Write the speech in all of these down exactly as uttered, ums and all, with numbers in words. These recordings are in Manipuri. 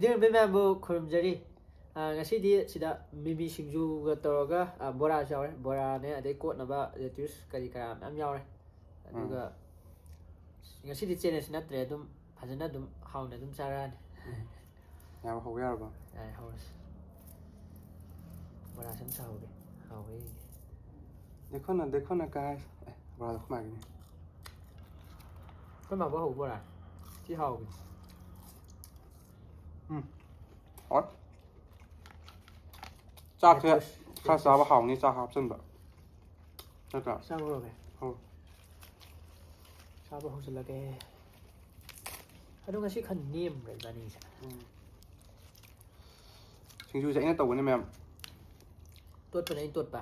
ꯗꯤꯌꯔ ꯃꯦꯝꯕꯨ ꯈꯨꯔꯨꯝꯖꯔꯤ꯫ ꯑ, ꯉꯁꯤꯗꯤ ꯁꯤꯗ ꯃꯤꯃꯤ ꯁꯤꯡꯖꯨꯒ ꯇꯧꯔꯒ, ꯑ, ꯕꯣꯔꯥꯁꯨ ꯌꯥꯎꯔꯦ꯫ ꯕꯣꯔꯥꯅꯦ, ꯑꯗꯩ ꯀꯣꯠꯅꯕ lettuce ꯀꯔꯤ ꯀꯔꯥ ꯃꯌꯥꯝ ꯌꯥꯎꯔꯦ꯫ ꯑꯗꯨꯒ ꯉꯁꯤꯗꯤ challenge ꯅꯠꯇ꯭ꯔꯦ, ꯑꯗꯨꯝ ꯐꯖꯅ ꯑꯗꯨꯝ ꯍꯥꯎꯅ ꯑꯗꯨꯝ ꯆꯥꯔꯛꯑꯅꯤ꯫ ꯎꯝ꯫ ꯌꯥꯕ ꯍꯧꯕ ꯌꯥꯔꯕ? ꯌꯥꯔꯦ, ꯍꯧꯔꯁꯤ꯫ ꯕꯣꯔꯥꯁꯦ ꯑꯝ ꯁꯥꯍꯧꯒꯦ꯫ ꯍꯥꯎꯕ꯭ꯔꯥ ꯌꯦꯡꯒꯦ꯫ ꯗꯦꯈꯣꯅ, ꯗꯦꯈꯣꯅ ꯀꯥꯏ꯫ ꯑꯦ, ꯕꯣꯔꯥꯗꯣ ꯑꯩꯈꯣꯏ ꯃꯥꯒꯤꯅꯤ꯫ ꯑꯩꯈꯣꯏ ꯃꯥꯕꯨ ꯍꯧꯕ ꯕꯣꯔꯥ꯫ ꯁꯤ ꯍꯥꯎꯕꯅꯤ꯫ ꯎꯝ꯫ ꯍꯣꯏ꯫ ꯆꯥꯛꯁꯦ ꯈꯔ ꯆꯥꯕ ꯍꯥꯎꯅꯤ, ꯆꯥꯛ ꯍꯥꯞꯆꯤꯟꯕ꯫ ꯅꯠꯇ꯭ꯔꯥ? ꯆꯥꯕ ꯍꯧꯔꯒꯦ꯫ ꯍꯧꯔꯣ꯫ ꯆꯥꯕ ꯍꯧꯖꯤꯜꯂꯒꯦ꯫ ꯑꯗꯣ ꯉꯁꯤ ꯈꯔ ꯅꯦꯝꯕ꯭ꯔꯥ ꯏꯕꯥꯅꯤꯁꯦ? ꯎꯝ꯫ ꯁꯤꯡꯖꯨꯁꯦ ꯑꯩꯅ ꯇꯧꯕꯅꯦ, ꯃꯌꯥꯝ꯫ ꯇꯣꯠꯄꯅ ꯑꯩꯅ ꯇꯣꯠꯄ꯫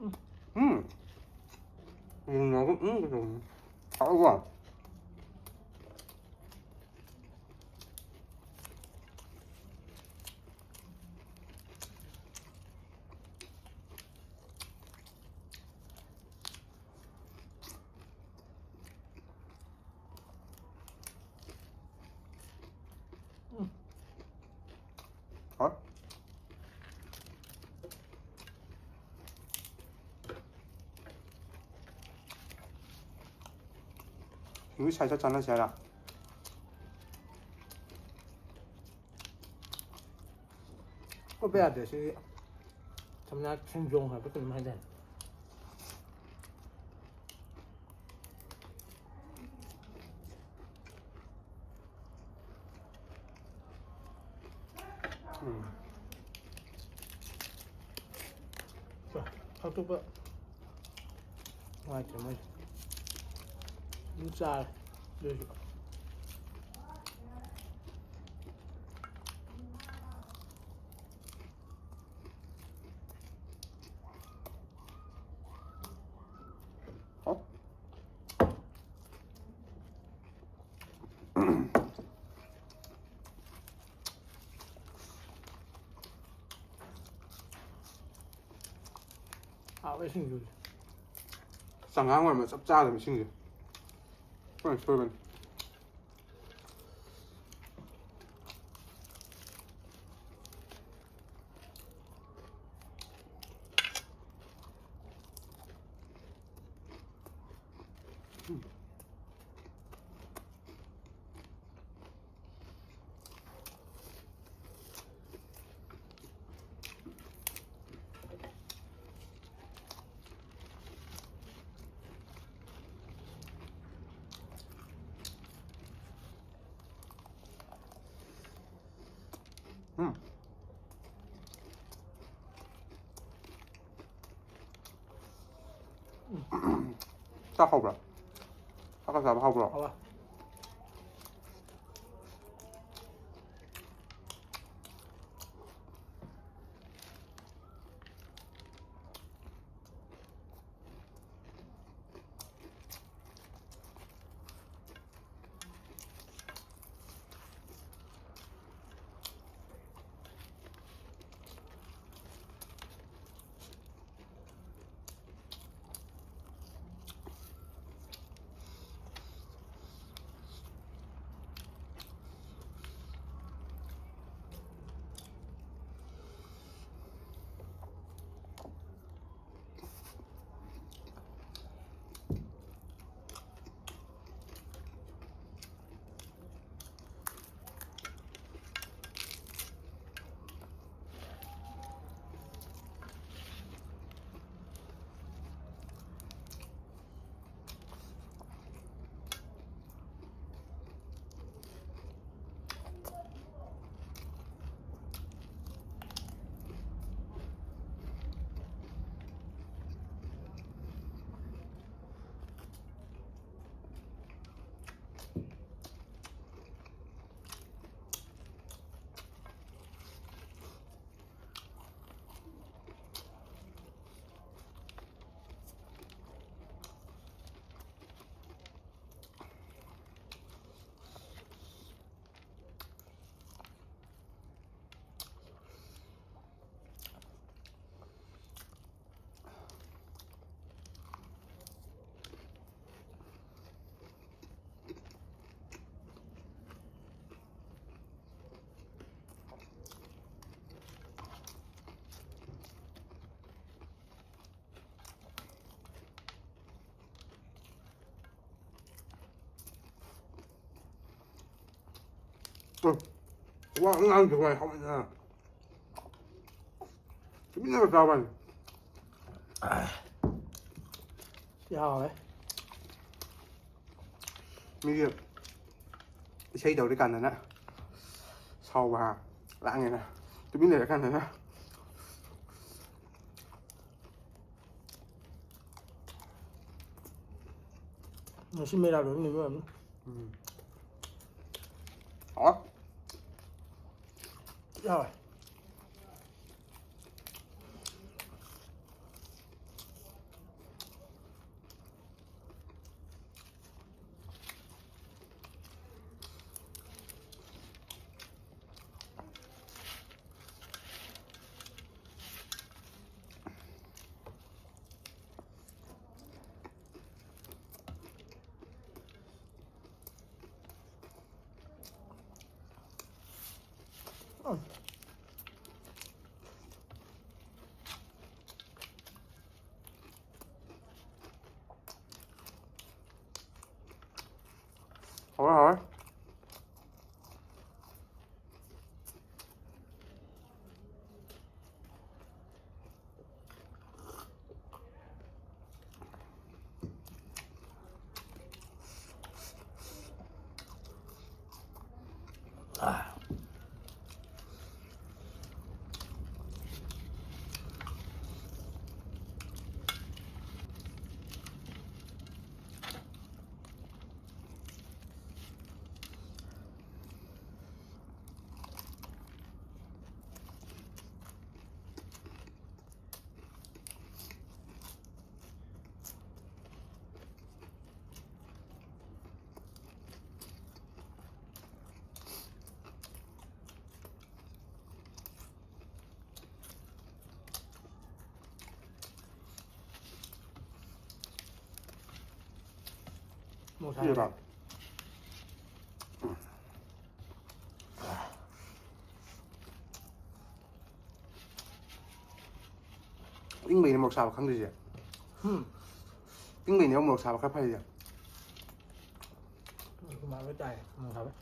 ꯎꯝ꯫ ꯎꯝ꯫ ꯎꯝ꯫ ꯎꯝ꯫ ꯍꯥꯎꯕ꯭ꯔꯣ? ꯎꯝ꯫ ꯍꯣꯏ꯫ ꯁꯤꯡꯖꯨ ꯁꯥꯏ ꯆꯠ ꯆꯥꯅꯁꯦ ꯍꯥꯏꯔ? ꯀꯣꯠꯄ ꯌꯥꯗ꯭ꯔꯦ ꯁꯤ꯫ ꯁꯝꯅ ꯁꯤꯡꯖꯣꯡ ꯍꯥꯏꯕ ꯀꯩꯅꯣꯝ ꯍꯥꯏꯗꯥꯏꯅꯦ? ꯎꯝ꯫ ꯑꯇꯣꯞꯄ ꯅꯨꯡꯉꯥꯏꯇ꯭ꯔꯦ ꯃꯣꯏꯁꯦ꯫ ꯑꯗꯨꯝ ꯆꯥꯔꯦ꯫ ꯑꯗꯨ ꯑꯣꯏꯁꯨ꯫ ꯍꯥꯎ꯫ ꯍꯥꯎꯋꯦ ꯁꯤꯡꯖꯨꯁꯦ꯫ ꯆꯉꯥꯡ ꯑꯣꯏꯔꯝꯕ ꯆꯞ ꯆꯥꯗꯕ ꯏꯁꯤꯡꯁꯦ꯫ ꯁꯣꯏꯕꯅꯤ, ꯁꯣꯏꯕꯅꯤ꯫ ꯎꯝ꯫ ꯆꯥꯛ ꯍꯥꯎꯕ꯭ꯔꯥ? ꯆꯥꯛꯀ ꯆꯥꯕ ꯍꯥꯎꯕ꯭ꯔꯣ? ꯍꯥꯎꯋꯦ꯫ ꯎꯝ꯫ ꯋꯥ ꯉꯥꯡꯗꯦ ꯋꯥꯏ ꯍꯥꯎꯃꯟꯗꯅ꯫ ꯇꯨꯃꯤꯟꯅꯒ ꯆꯥꯕ ꯋꯥꯅꯤ꯫ ꯌꯥꯎꯋꯦ꯫ ꯃꯤꯒꯤ ꯏꯁꯩ ꯇꯧꯔꯤꯀꯥꯟꯗꯅ ꯁꯥꯎꯕ ꯍꯥ, ꯂꯥꯡꯉꯦꯅ꯫ ꯇꯨꯃꯤꯟ ꯂꯩꯔꯀꯥꯟꯗꯅ ꯉꯁꯤ ꯃꯦꯔꯥ ꯂꯣꯏꯕ ꯅꯨꯃꯤꯠ ꯑꯣꯏꯔꯝꯅꯤ꯫ ꯎꯝ꯫ ꯍꯥꯎ꯫ ꯌꯥꯎꯋꯦ꯫ ꯍꯥꯎꯔꯦ, ꯍꯥꯎꯔꯦ꯫ ꯃꯣꯔꯣꯛ ꯁꯥꯏ꯫ ꯁꯤꯔꯣ? ꯏꯪꯕꯩꯅꯦ ꯃꯣꯔꯣꯛ ꯁꯥꯕ ꯈꯪꯗ꯭ꯔꯤꯁꯦ꯫ ꯍꯨꯝ꯫ ꯏꯪꯕꯩꯅꯦꯕ ꯃꯣꯔꯣꯛ ꯁꯥꯕ ꯈꯔ ꯐꯔꯤꯁꯦ꯫ ꯍꯨꯃꯥꯡ ꯂꯣꯏ ꯇꯥꯏ, ꯃꯣꯔꯣꯛ ꯁꯥꯕꯩ꯫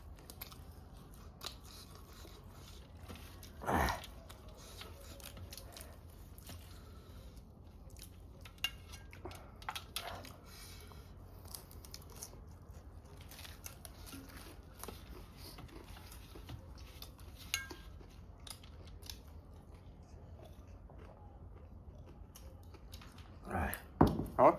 ꯍꯥꯎ꯫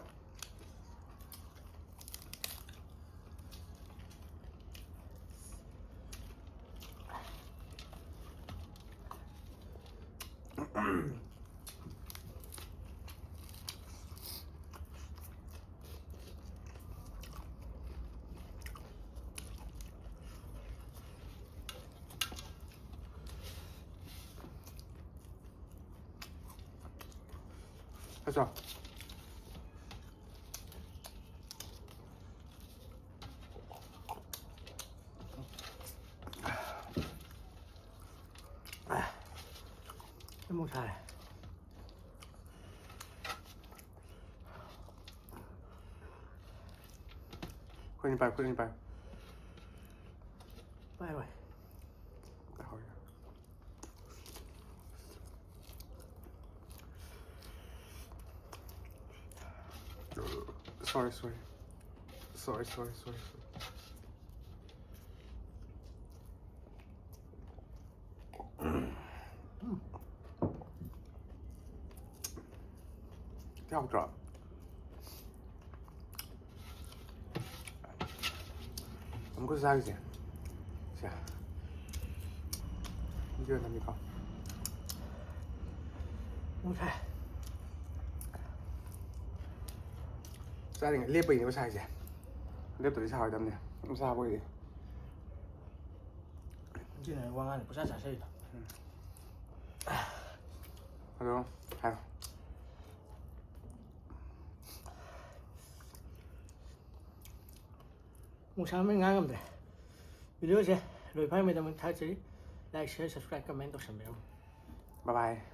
ꯑꯆꯥ꯫ ꯑꯃꯨꯛ ꯁꯥꯔꯦ꯫ ꯈꯨꯠ ꯑꯅꯤ ꯄꯥꯏ, ꯈꯨꯠ ꯑꯅꯤ ꯄꯥꯏ꯫ ꯄꯥꯏꯔꯣꯏ꯫ ꯍꯣꯏ꯫ Sorry, sorry. Sorry, sorry, sorry, sorry. ꯌꯥꯎꯗ꯭ꯔꯣ? ꯑꯃꯨꯛꯀ ꯆꯥꯈꯤꯁꯦ꯫ ꯁꯦ꯫ ꯚꯤꯗꯤꯑꯣ ꯅꯝꯃꯤꯀꯣ꯫ ꯅꯨꯡꯁꯥꯏ꯫ ꯆꯥꯔꯤꯉꯩ ꯂꯦꯞꯄꯩꯅꯦꯕ ꯁꯥꯏꯁꯦ꯫ ꯂꯦꯞꯇ꯭ꯔꯗꯤ ꯁꯥꯔꯣꯏꯗꯕꯅꯦ꯫ ꯑꯗꯨꯝ ꯆꯥꯕ ꯑꯣꯏꯗꯤ꯫ ꯑꯗꯨꯅ ꯋꯥ ꯉꯥꯡ ꯄꯨꯡꯆꯥ ꯆꯥꯁꯜꯂꯤꯗꯣ꯫ ꯑꯗꯣ ꯍꯥꯏꯔꯣ꯫ ꯅꯨꯡꯁꯥ ꯑꯃ ꯉꯥꯡ ꯉꯝꯗ꯭ꯔꯦ꯫ ꯚꯤꯗꯤꯑꯣꯁꯦ ꯂꯣꯏꯐꯥꯎꯃꯩꯗꯃꯛ ꯊꯥꯒꯠꯆꯔꯤ꯫ Like, share, subscribe, comment ꯇꯧꯁꯟꯕꯤꯔꯝꯃꯨ꯫ Bye bye꯫